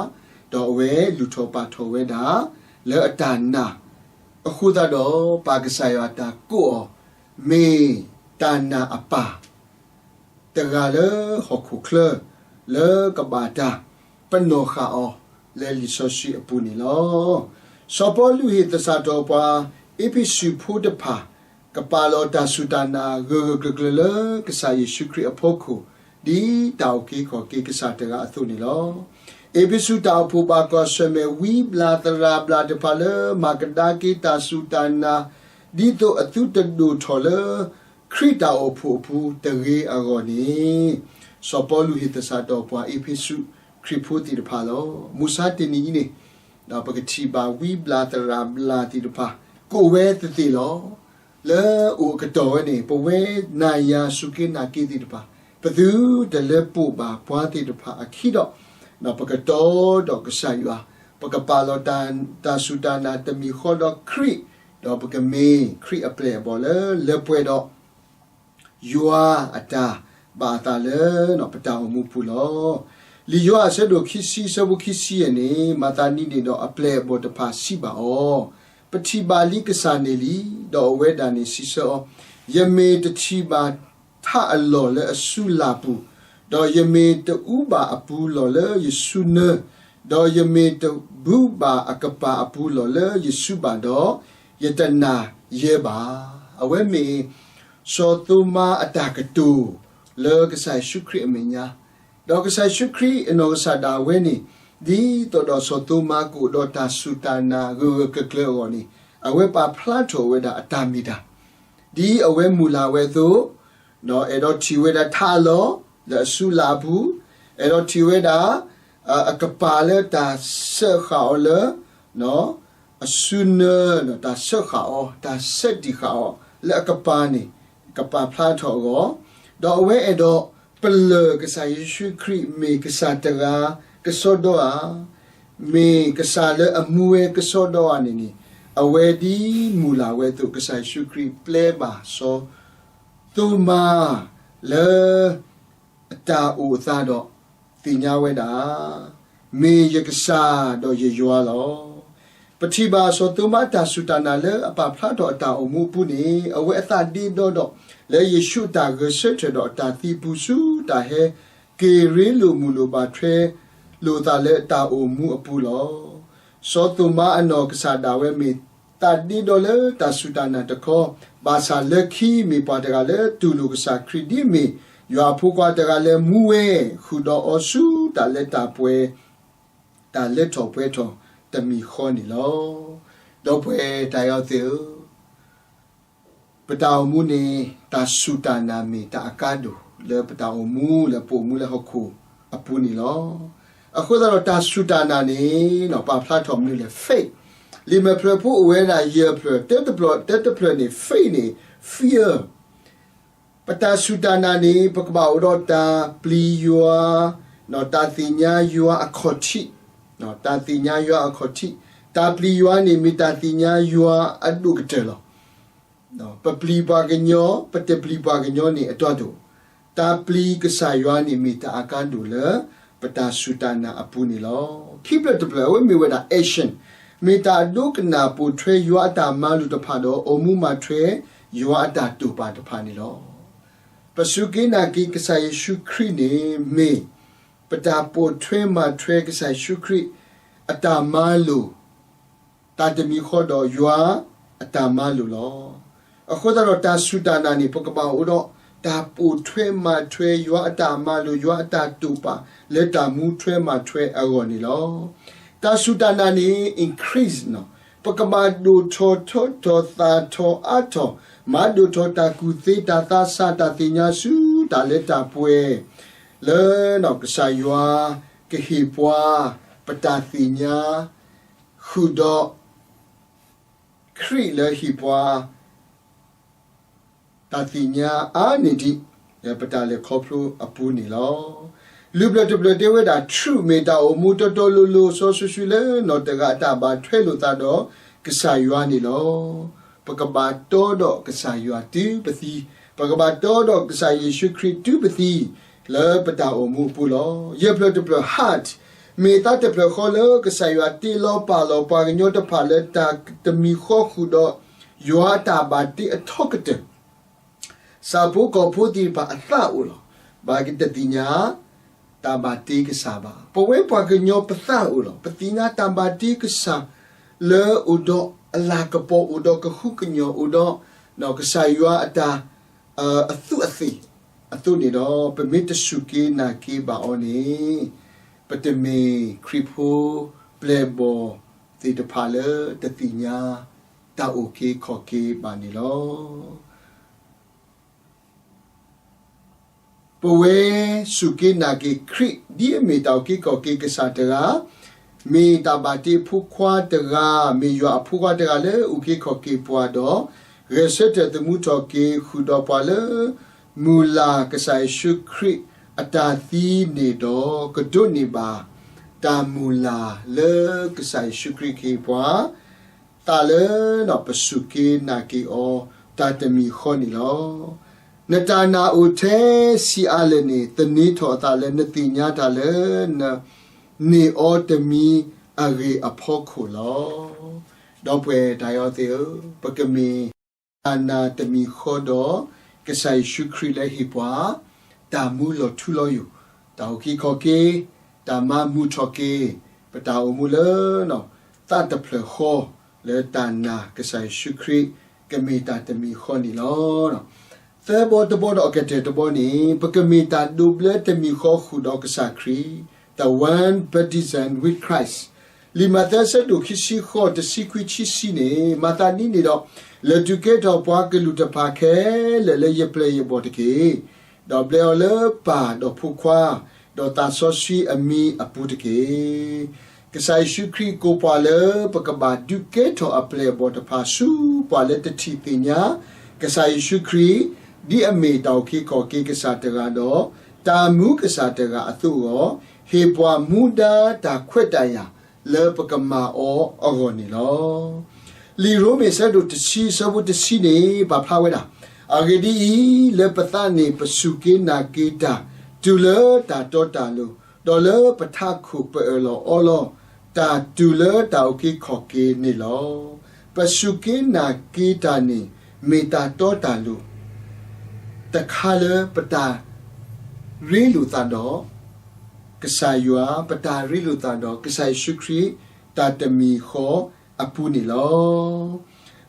ဒီးအဝဲလုၢ်ထီၣ်ပာ်ထီၣ်ဝဲဒၣ် လၢအတၢ်နာ် အဃိသတးဒီး ပၢ်ကစၢ်ယွၤတၢ်ကိးအီၤ မ့ၢ်တၢ်နာ်အပၢ်တဂၤလၢဟီၣ်ခိၣ်ချၢ လၢကဘၣ်တၢ်ပနီၣ်ဃာ်အီၤလၢလံာ်စီဆှံအပူၤန့ၣ်လီၤ. စီၤပီလူးဟ့ၣ်သဆၣ်ထီၣ်ပှၤအ့းဖ့းစူးဖိတဖၣ် ကပာ်လီၤတၢ်စူၢ်တၢ်နာ်ဂၢၢ်ဂၢၢ်ကျၢၤကျၢၤလၢကစၢ်ယ့ၣ်ၡူးခရံာ်အဖီခိၣ် ဒ်တၢ်အုၣ်က့ၤခီၣ်က့ၤကစၢ်တဂၤအသိးန့ၣ်လီၤ. အ့းဖ့းစူးတၢ်အိၣ်ဖှိၣ်ဘၣ်ကွၢ်ဆၢၣ်မဲာ်ဝံဘျၣ်သရၣ်ဘျၣ်တဖၣ်လၢမၤကဒါက့ၤတၢ်စူၢ်တၢ်နာ် ဒ်သိးအသုတဒိၣ်ထီၣ်လၢ ခရံာ်တၢ်အိၣ်ဖှိၣ်အပူၤတဂ့ၤအဂီၢ်န့ၣ်, စီၤပီလူးဟ့ၣ်သဆၣ်ထီၣ်ပှၤအ့းဖ့းစူးခရံာ်ဖိသ့ၣ်တဖၣ်လီၤ. မုၢ်ဆါတနံၤအံၤန့ၣ် ပကထံၣ်ဘၣ်ဝံဘျၣ်သရၣ်ဘျၣ်သ့ၣ်တဖၣ် ကအိၣ်ဝဲသ့ၣ်သ့ၣ်လီၤ. လၢအိၣ်အကတီၢ်ဝဲန့ၣ် ပဝဲနၤယၤစူၢ်က့ၤနာ်က့ၤသ့ၣ်တဖၣ် ပသုတလၢပှဲၤဘၣ်ပှၤသ့ၣ်တဖၣ်အခံဒီး, ပကတီဒီးကစၢ်ယွၤ, ပကပာ်လီၤတၢ်စူၢ်တၢ်နာ်တမံၤဃီဒီးခရံာ်, ဒီးပကမ့ၢ်ခရံာ်အပျဲၢ်အဘီၣ်လၢလၢပှဲၤဒီး ယွၤအတၢ်ဘၣ်အသးလၢပတၢ်အိၣ်မူပူၤလီၤ. လံာ်ယိၤဟၣ်အဆၢဒိၣ်ခံဆံ အဆၢဖိခံဆံယဲၢ်န့ၣ်, မၤသးဒ်န့ၣ်ဒီးအပျဲၢ်အဘီၣ်တဖၣ်စံးဘၣ်အီၤ, ပထံၣ်ဘၣ်လံကစၢ်န့ၣ်လံ. ဒီးအဝဲဒၣ်န့ၣ်စံးဆၢအီၤ, ယမ့ၢ်တထံၣ်ဘၣ်ထးအလီၢ်လၢအစုလၢ်ပူၤ, ဒီးယမ့ၢ်တအူဘၣ်အပူၤလီၢ်လၢယစုနၢ, ဒီးယမ့ၢ်တဘုဘၣ်အကပၤအပူၤလီၢ်လၢယစုဘၣ်ဒီး, ယတနာ်ယဲဘၣ်. အဝဲမ့ၢ် စီၤသိမါအတၢ်ကတိၤလၢကစၢ်ယ့ၣ်ၡူးခရံာ်အမဲာ်ညါ, ဒီးကစၢ်ယ့ၣ်ၡူးခရံာ်အနီၢ်ကစၢ်ဒၣ်ဝဲန့ၣ်, ဒ်သိးဒီးစီၤသိမါကအိၣ်ဒီးတၢ်စူၢ်တၢ်နာ်ဂၢၢ်ဂၢၢ်ကျၢၤကျၢၤအဂီၢ်န့ၣ်, အဝဲပာ်ဖျါထီၣ်ဝဲဒၣ်အတၢ်မ့ၢ်တၢ် ဒ်အဝဲမုၢ်လၢ်ဝဲအသိး, ဒီးအဲၣ်ဒိးထံၣ်ဝဲဒၣ်ထးအလီၢ်လၢအစုလၢ်အပူၤ, အဲၣ်ဒိးထံၣ်ဝဲဒၣ် အကပၤလၢတၢ်စၢဃာ်အီၤလၢ အစုနၢ, တၢ်စၢဃာ်အီၤ, တၢ်စၢတံၢ်ဃာ်အီၤလၢအကပၤန့ၣ် ကပာ်ဖျါထီၣ်အဂီၢ်, ဒီးအဝဲအဲၣ်ဒိးပလၢၢ်ကစၢ်ယ့ၣ်ၡူးခရံာ်မ့ၢ်ကစၢ်တဂၤကစီဒီဧါ, မ့ၢ်ကစၢ်လၢအမူဝဲကစီဒီဧါန့ၣ်န့ၣ်, အဝဲဒ်မုၢ်လၢ်ဝဲအသိး ကစၢ်ယ့ၣ်ၡူးခရံာ်ပျဲဘၣ်စီၤ သိမါလၢ အတၢ်အိၣ်အသးဒီးသ့ၣ်ညါဝဲဒၣ်, မ့ၢ်ယကစၢ်ဒီးယယွၤလီၤ. ပထံၣ်ဘၣ်စီၤသိမါတၢ်စူၢ်တၢ်နာ်လၢအပာ်ဖျါထီၣ်အတၢ်အိၣ်မူအပူၤန့ၣ်, အဝဲအသးဒ့ဒီဒီး လၢယ့ၣ်ၡူးအတၢ်ဂဲၤဆၢထၢၣ်ဒီးအတၢ်သံပူၤဆူတၢ်ဟဲက့ၤရ့လိာ်မုာ်လိာ်ဘၣ်ထွဲလိာ်သးလၢတၢ်အိၣ်မူအပူၤလီၤ. စီၤသိမါအနီၢ်ကစၢ်ဒၣ်ဝဲမ့ၢ်သးဒ့ဒီလၢတၢ်စူၢ်တၢ်နာ်တခီ, ဘၣ်ဆၣ်လၢခံမ့ၢ်ပှၤတဂၤလၢတူၢ်လိာ်ကစၢ်ခရံာ်ဒ်မ့ၢ်ယွၤအဖိခွါတဂၤလၢမူဝဲဃုာ်ဒီးအီၤဆူတၢ်လၢတၢ်ပှဲၤ တၢ်လၢထီၣ်ပှဲၤထီၣ်တမံၤဃီန့ၣ်လီၤ. ဒီပုၢ်ဝဲၢ်တၢ်အဲၣ်သ့ၣ်ဧၢ, ပတၢ်အိၣ်မူန့ၣ် တၢ်စူၢ်တၢ်နာ်မ့ၢ်တၢ်အကါဒိၣ်လၢပတၢ်အိၣ်မူလၢပအိၣ်မူလၢဟီၣ်ခိၣ်အပူၤန့ၣ်လီၤ. အဃိသတးဒီးတၢ်စူၢ်တၢ်နာ်န့ၣ် ပာ်ဖျါထီၣ်မနုၤလဲၣ် faith, လံာ်မဲာ်ဖျၢၣ်ဖိအိၣ်ဝဲဒၣ်ယဲၢ်ဖျၢၣ်, တၢတဖျၢၣ်န့ၣ် faith န့ၣ် fear ပတၢ်စူၢ်တၢ်နာ်န့ၣ် ပကဘၣ်အိၣ်ဒီးတၢ်ပျံၤယွၤ, တၢ်သ့ၣ်ညါယွၤအခီၣ်ထံး, တၢ်သ့ၣ်ညါယွၤအခီၣ်ထံး, တၢ်ပျံၤယွၤန့ၣ်မ့ၢ်တၢ်သ့ၣ်ညါယွၤအဒိၣ်ကတၢၢ်လီၤ. ပပျံၤပှၤကညီ, ပတပျံၤပှၤကညီန့ၣ်အတီအတိာ်, တၢ်ပျံၤကစၢ်ယွၤန့ၣ်မ့ၢ်တၢ်အကါဒိၣ်လၢ ပတၢ်စူၢ်တၢ်နာ်အပူၤန့ၣ်လီၤ. ခံဖျၢၣ်တဖျၢၣ် အဝဲမ့ၢ်ဝဲဒၣ် action, မ့ၢ်တၢ်အဒိကနၣ်ပိာ်ထွဲယွၤအတၢ်မၤလိာ်တဖၣ်ဒီး အိၣ်မူမၤထွဲယွၤအတၢ်တိာ်ပာ်တဖၣ်န့ၣ်လီၤ. ပစူၢ်က့ၤနာ်က့ၤကစၢ်ယ့ၣ်ၡူးခရံာ်န့ၣ် မ့ၢ်ပတၢ်ပိာ်ထွဲမၤထွဲကစၢ်ယ့ၣ်ၡူးခရံာ်အတၢ်မၤလိာ် တၢ်တမံၤဃီဒီးယွၤအတၢ်မၤလိာ်လီၤ. အဃိသတးဒီးတၢ်စူၢ်တၢ်နာ်န့ၣ် ပကဘၣ်အိၣ်ဒီးတၢ်ပိာ်ထွဲမၤထွဲ ယွၤအတၢ်မၤလိာ် ယွၤအတၢ်တိာ်ပာ်လၢတၢ်မူထွဲမၤထွဲအဂီၢ်န့ၣ်လီၤ. တၢ်စူၢ်တၢ်နာ်န့ၣ် increase နီၤ, ပကဘၣ်ဒိၣ်ထီၣ်ထီထီၣ်သၣ်ထီၣ်အါထီၣ် မၤဒိၣ်ထီၣ်တၢ်ကူၣ်သ့တၢ်သးစၢ် တၢ်သ့ၣ်ညါဆူတၢ်လၢတၢ်ပှဲၤ လၢကစၢ်ယွၤကဟ့ၣ်ပှၤ ပတၢ်သ့ၣ်ညါ ဃုာ်ဒီး ခရံာ်လၢဟ့ၣ်ပှၤ တၢ်သ့ၣ်ညါအါန့ၢ်ဒံး ပတၢ်လဲၤခီဖျိအပူၤန့ၣ်လီၤ. လုၢ်ဘျၢၣ်တဘျၢၣ်တဲဝဲဒၣ် truth မ့ၢ်တၢ်အိၣ်မူတီတီလိၤလိၤစီဆှံဆှံလၢနီၢ်တဂၤအတၢ်ဘၣ်ထွဲလိာ်သးဒီးကစၢ်ယွၤန့ၣ်လီၤ. ပကဘၣ်တီဒီးကစၢ်ယွၤတုၤပသံ, ပကဘၣ်တီဒီးကစၢ်ယ့ၣ်ၡူးခရံာ်တုၤပသံ လၢပတၢ်အိၣ်မူအပူၤလီၤ. ယဲၢ်ဖျၢၣ်တဖျၢၣ် heart မ့ၢ်သးတဖျၢၣ်ဃီလၢကစၢ်ယွၤတ့လီၤပာ်လီၤပှၤကညီတဖၣ်လၢတၢ်တမံၤဃီဃုာ်ဒီး ယွၤအတၢ်ဘၣ်တ့အထီကတၢၢ် ဆၣ်ဖိကီၢ်ဖိသ့ၣ်တဖၣ်အသးအိၣ်လီၤ. ဘၣ်ကတသ့ၣ်ညါ တၢ်ဘၣ်တ့ကစၢ်ဘၣ်. ပဝဲပှၤကညီပသးအိၣ်လီၤ. ပသ့ၣ်ညါတၢ်ဘၣ်တ့ကစၢ် လၢအိၣ်ဒီးအလၤကပီၤ အိၣ်ဒီးကဟုကညီၢ် အိၣ်ဒီး ကစၢ်ယွၤအတၢ် အသူးအသ့ၣ်အသိးန့ၣ်ဒီး ပမ့ၢ်တစူၢ်က့ၤနာ်က့ၤဘၣ်အီၤန့ၣ် ပတမ့ၢ်ခရံာ်ဖိပျဲၢ်ဘီၣ်သ့ၣ်တဖၣ်လၢတသ့ၣ်ညါ တၢ်အုၣ်က့ၤခီၣ်က့ၤဘၣ်န့ၣ်လီၤ. ပဝဲစူၢ်က့ၤနာ်က့ၤခရံာ် ဒ်အမ့ၢ်တၢ်အုၣ်က့ၤခီၣ်က့ၤကစၢ်တဂၤ, မ့ၢ်တၢ်ဘၣ်တ့အဖိခွါတဂၤ, မ့ၢ်ယွၤအဖိခွါတဂၤလၢအုၣ်က့ၤခီၣ်က့ၤပှၤဒီး ဂဲၤဆၢထၢၣ်သမူထီၣ်က့ၤ ဃုာ်ဒီးပှၤလၢမုၢ်လၢ်ကစၢ်ယ့ၣ်ၡူးခရံာ်အတၢ်သံန့ၣ်ဒီး ကဒိးန့ၢ်ဘၣ်တၢ်မုၢ်လၢ်လၢကစၢ်ယ့ၣ်ၡူးခရံာ်ကဟ့ၣ်ပှၤ သးလၢပစူၢ်က့ၤနာ်က့ၤအီၤတၢ်တမံၤဃီန့ၣ်လီၤ. နတၢ်နာ်အိၣ်ထဲဆံးအါလဲၣ်န့ၣ် သန့ၤထီၣ်အသးလၢနသ့ၣ်ညါတၢ်လၢ နန့ၢ်အီၤတမံၤအဂ့ၢ်အဖီခိၣ်လီၤ. ဒီပုၢ်ဝဲၢ်တၢ်အဲၣ်သ့ၣ်ဧၢ, ပကမ့ၢ်တၢ်နာ်တမံၤဃီဒီး ကစၢ်ယ့ၣ်ၡူးခရံာ်လၢဟ့ၣ်ပှၤ တၢ်မူလီၤထူလီၤယိာ်, တၢ်အုၣ်က့ၤခီၣ်က့ၤ, တၢ်မၤမုာ်ထီၣ်က့ၤ ပတၢ်အိၣ်မူလၢ သးတဖျၢၣ်ဃီ လၢတၢ်နာ်ကစၢ်ယ့ၣ်ၡူးခရံာ် ကမ့ၢ်တၢ်တမံၤဃီန့ၣ်လီၤ. သၢဘီတဘီဒီးအကတၢၢ်တဘီန့ၣ် ပကမ့ၢ်တၢ်ဒိးဘျၢတမံၤဃီဃုာ်ဒီးကစၢ်ခရံာ်, the one baptism with Christ. လံာ်မးသဲအဆၢဒိၣ်ခံဆံဃိး တဆံခွံ ခံဆံန့ၣ် မၤသးဒ်န့ၣ်ဒီး လဲၤဒုးကဲထီၣ်ပှၤကလုာ်တဖၣ်ခဲလၢာ်လၢယပျဲၢ်ယဘီၣ်တက့ၢ်. ဒီးဘျၢအီၤလၢပၢ်ဒီးဖိခွါ ဒီးသးစီဆှံအမံၤအပူၤတက့ၢ်. ကစၢ်ယ့ၣ်ၡူးခရံာ်ကိးပှၤလၢပကဘၣ်ဒုးကဲထီၣ်အပျဲၢ်အဘီၣ်တဖၣ် ဆူပှၤလၢတထံၣ်သ့ၣ်ညါ ကစၢ်ယ့ၣ်ၡူးခရံာ် ဒ်အမ့ၢ်တၢ်အုၣ်က့ၤခီၣ်က့ၤကစၢ်တဂၤဒီး တၢ်မူကစၢ်တဂၤအသိးအဂီၢ်, ဟ့ၣ်ပှၤမူဒါတၢ်ခွဲးတၢ်ယာ်လၢပကမၤအီၤအဂီၢ်န့ၣ်လီၤ. လံာ်ရိမ့ၤအဆၢဒိၣ်တဆံ အဆၢဖိတဆံန့ၣ် ပာ်ဖျါဝဲဒၣ်, အဂ့ၢ်ဒ်အံၤ, လၢပသးန့ၣ်ပစူၢ်က့ၤနာ်က့ၤတၢ် တုၤလၢတၢ်တီတၢ်လိၤ, ဒီးလၢပထးခိၣ်ပအၢၣ်လီၤအီလီၤတၢ်တုၤလၢတၢ်အုၣ်က့ၤခီၣ်က့ၤန့ၣ်လီၤ. ပစူၢ်က့ၤနာ်က့ၤတၢ်န့ၣ် မ့ၢ်တၢ်တီတၢ်လိၤ တခါလၢပတၢ်ရ့လိာ်သးဒီး ကစၢ်ယွၤ, ပတၢ်ရ့လိာ်သးဒီး ကစၢ်ယ့ၣ်ၡူးခရံာ် တၢ်တမံၤဃီအပူၤန့ၣ်လီၤ.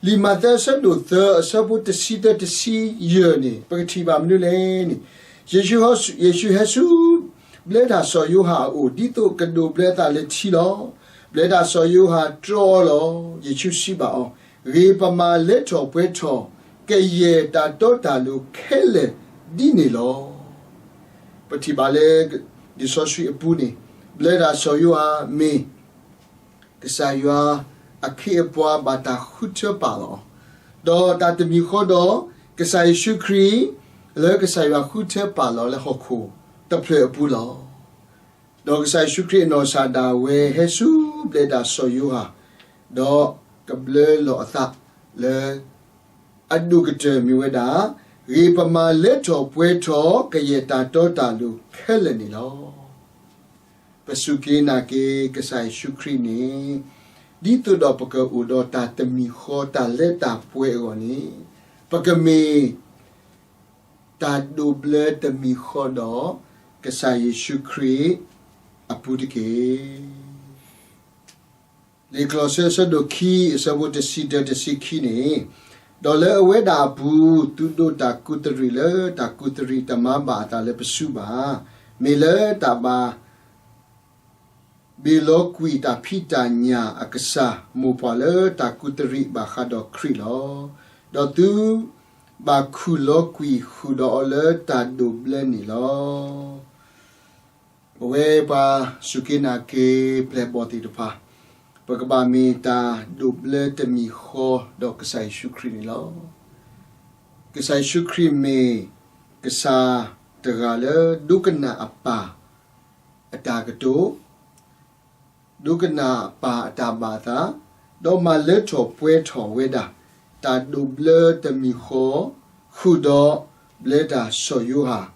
လံာ်မးသဲအဆၢဒိၣ်သၢ အဆၢဖိတဆံသၢ တဆံယဲၢ်န့ၣ် ပကထံၣ်ဘၣ်မနုၤလဲၣ်န့ၣ်, ယ့ၣ်ၡူး, ယ့ၣ်ၡူးဟဲဆူ ဘျၢတၢ်စီၤယိၤဟၣ်အအိၣ် ဒ်သိးကဒိးဘျၢသးလၢထံလီၤ. ဘျၢတၢ်စီၤယိၤဟၣ်တြီအီၤလီၤ. ယ့ၣ်ၡူးစံးဘၣ်အီၤ, ဂ့ၤပမၤလၢထီၣ်ပှဲၤထီၣ် ကယဲၢ်တၢ်တီတၢ်လိၤခဲလၢာ်ဒ်န့ၣ်လီၤ. ပထံၣ်ဘၣ်လၢ လံာ်စီဆှံအပူၤန့ၣ် ဘျၢတၢ်စီၤယိၤဟၣ်မ့ၢ် ကစၢ်ယွၤအခ့အပှၤဘၣ်တၢ်ဃုထၢပာ်လီၤအီၤ, ဒီးတၢ်တမံၤဃီဒီး ကစၢ်ယ့ၣ်ၡူးခရံာ် လၢကစၢ်ယွၤဃုထၢပာ်လီၤလၢဟီၣ်ခိၣ်တဖျၢၣ်အပူၤလီၤ. ဒီးကစၢ်ယ့ၣ်ၡူးခရံာ်အနီၢ်ကစၢ်ဒၣ်ဝဲဟဲဆူဘျၢတၢ်စီၤယိၤဟၣ်, ဒီးကဘျၢလီၤအသးလၢ အဒိၣ်ကတၢၢ်မ့ၢ်ဝဲဒၣ်, ဂ့ၤပမၤလၢထီၣ်ပှဲၤထီၣ် ကယဲၢ်တၢ်တီတၢ်လိၤခဲလၢာ်န့ၣ်လီၤ. ပစူၢ်က့ၤနာ်က့ၤကစၢ်ယ့ၣ်ၡူးခရံာ်န့ၣ် ဒ်သိးဒီးပကအိၣ်ဒီးတၢ်တမံၤဃီ တၢ်လၢတၢ်ပှဲၤအဂီၢ်န့ၣ် ပကမ့ၢ် တၢ်ဒိးဘျၢတမံၤဃီဒီး ကစၢ်ယ့ၣ်ၡူးခရံာ်အပူၤတက့ၢ်. လံာ်ကလီးစဲအဆၢဒိၣ်ခံ အဆၢဖိတဆံတၢ တဆံခံန့ၣ် ဒီးလၢအဝဲဒၣ်အပူၤ သုဒိးတၢ်ကူးတရံးလၢတၢ်ကူးတရံးတမၤဘၣ်အသးလၢပစုဘၣ်. မ့ၢ်လၢတၢ်ဘၣ် ဘ့ၣ်လီၤကွံာ်တၢ်ဖံးတၢ်ညၣ်အကစၢ် မိၢ်ပှၢ်လၢတၢ်ကူးတရံးဘၣ်ဃးဒီးခရံာ်လီၤ. ဒီးသုဘၣ်ခူၣ်လီၤကွံာ်ဃုာ်ဒီးအီၤလၢတၢ်ဒိးဘျၢန့ၣ်လီၤ. ပဝဲပှၤစူၢ်က့ၤနာ်က့ၤပျဲၢ်ဘီၣ်သ့ၣ်တဖၣ်, ပကဘၣ်မ့ၢ်တၢ်ဒိးဘျၢတမံၤဃီဒီးကစၢ်ယ့ၣ်ၡူးခရံာ်န့ၣ်လီၤ. ကစၢ်ယ့ၣ်ၡူးခရံာ်မ့ၢ်ကစၢ်တဂၤလၢဒိကနၣ်အပၢ်အတၢ်ကတိၤ, ဒိကနၣ်အပၢ်အတၢ်ဘၣ်အသး, ဒီးမၤလၢထီၣ်ပှဲၤထီၣ်ဝဲဒၣ် တၢ်ဒိးဘျၢတမံၤဃီ ဃုာ်ဒီးဘျၢတၢ်စီၤယိၤဟၣ်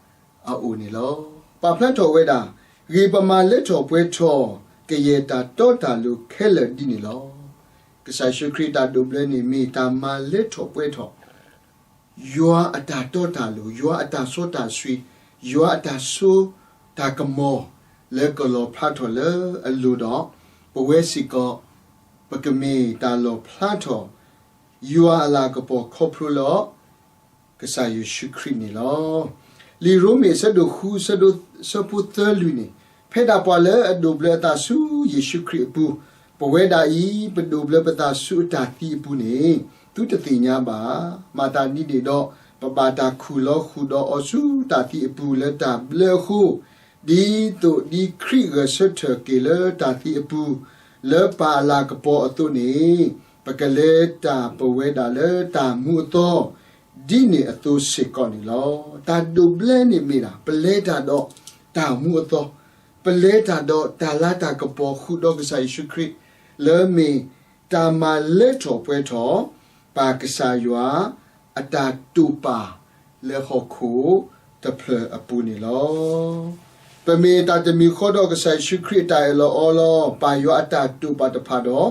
အအိၣ်န့ၣ်လီၤ. ပာ်ဖျါထီၣ်ဝဲဒၣ် ဂ့ၢ်ပမၤလၢထီၣ်ပှဲၤထီၣ် ကယဲၢ်တၢ်တီတၢ်လိၤခဲလၢာ်ဒ်န့ၣ်လီၤ. ကစၢ်ယ့ၣ်ၡူးခရံာ်တၢ်ဒိးဘျၢန့ၣ် မ့ၢ်တၢ်မၤလၢထီၣ်ပှဲၤထီၣ် ယွၤအတၢ်တီတၢ်လိၤ, ယွၤအတၢ်စီတၢ်ဆှံ, ယွၤအတၢ်စိတၢ်ကမီၤ လၢကလီၣ်ဖျါထီၣ်လၢအလိၤဒီး ပဝဲစ့ၢ်ကီး ပကမ့ၢ်တၢ်လီၣ်ဖျါထီၣ် ယွၤအလၤကပီၤခီဖျိလၢ ကစၢ်ယ့ၣ်ၡူးခရံာ်န့ၣ်လီၤ. လံာ်ရိမ့ၤအဆၢဒိၣ်ဃု အဆၢဖိသၢလွံၢ်န့ၣ်, ဖဲဒၣ်ပှၤလၢအဒိးဘျၢအသးဆူယ့ၣ်ၡူးခရံာ်အပူၤ, ပဝဲဒၣ်အံၤ ပဒိးဘျၢပသးဆူအတၢ်သံအပူၤန့ၣ် သုတသ့ၣ်ညါဘၣ်. မၤသးဒ်န့ၣ်ဒီး ပဘၣ်တၢ်ခူၣ်လီၤဃုာ်ဒီးအီၤဆူတၢ်သံအပူၤလၢတၢ်ဘျၢအဃိ, ဒ်သိးဒ်ခရံာ်ဂဲၤဆၢထၢၣ်က့ၤလၢတၢ်သံအပူၤ လၢပၢ်အလၤကပီၤအသိးန့ၣ်, ပကလဲၤတၢ်ပဝဲဒၣ်လၢတၢ်မူအသီ ဒ်န့ၣ်အသိးစ့ၢ်ကီးန့ၣ်လီၤ. တၢ်ဒိးဘျၢန့ၣ်မ့ၢ်ဒၣ် ပလဲၤတၢ်ဒီးတၢ်မူအသီ, ပလဲၤတၢ်ဒီးတၢ်လၤတၢ်ကပီၤဃုာ်ဒီးကစၢ်ယ့ၣ်ၡူးခရံာ် လၢမ့ၢ်တၢ်မၤလၢထီၣ်ပှဲၤထီၣ် ပၢ်ကစၢ်ယွၤ အတၢ်တိာ်ပာ်လၢဟီၣ်ခိၣ်တဖျၢၣ်အပူၤန့ၣ်လီၤ. ပမ့ၢ်တၢ်တမံၤဃီဒီးကစၢ်ယ့ၣ်ၡူးခရံာ်အတၢ်အၢၣ်လီၤအီလီၤ, ပၢ်ယွၤအတၢ်တိာ်ပာ်တဖၣ်ဒီး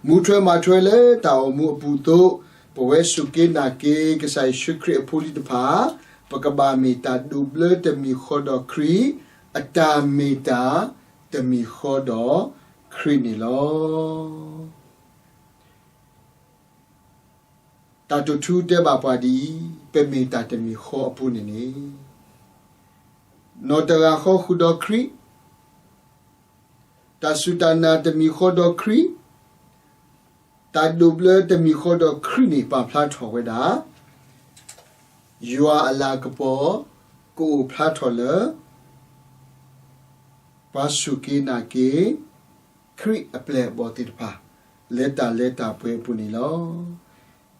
မူထွဲမၤထွဲလၢတၢ်အိၣ်မူအပူၤအသိး, ပဝဲစူၢ်က့ၤနာ်က့ၤကစၢ်ယ့ၣ်ၡူးခရံာ်အဖိလံၤတဖၣ်, ပကဘၣ်မ့ၢ်တၢ်ဒိးဘျၢတမံၤဃီဒီးခရံာ်, အတၢ်မ့ၢ်တၢ်တမံၤဃီဒီးခရံာ်န့ၣ်လီၤ. တၢ်တိာ်ထူတဲဘၣ်ပှၤဒ်အံၤ, ပမ့ၢ်တၢ်တမံၤဃီအပူၤန့ၣ်န့ၣ်, နီၢ်တဂၤဃီဃုာ်ဒီးခရံာ်, တၢ်စူၢ်တၢ်နာ်တမံၤဃီဒီးခရံာ်, တၢ်ဒိးဘျၢတမံၤဃီဒီးခရံာ်န့ၣ် ပာ်ဖျါထီၣ်ဝဲဒၣ် ယွၤအလၤကပီၤ ကအိၣ်ဖျါထီၣ်လၢ ပှၤစူၢ်က့ၤနာ်က့ၤ ခရံာ်အပျဲၢ်အဘီၣ်သ့ၣ်တဖၣ် လၢတၢ်လၢတၢ်ပှဲၤအပူၤန့ၣ်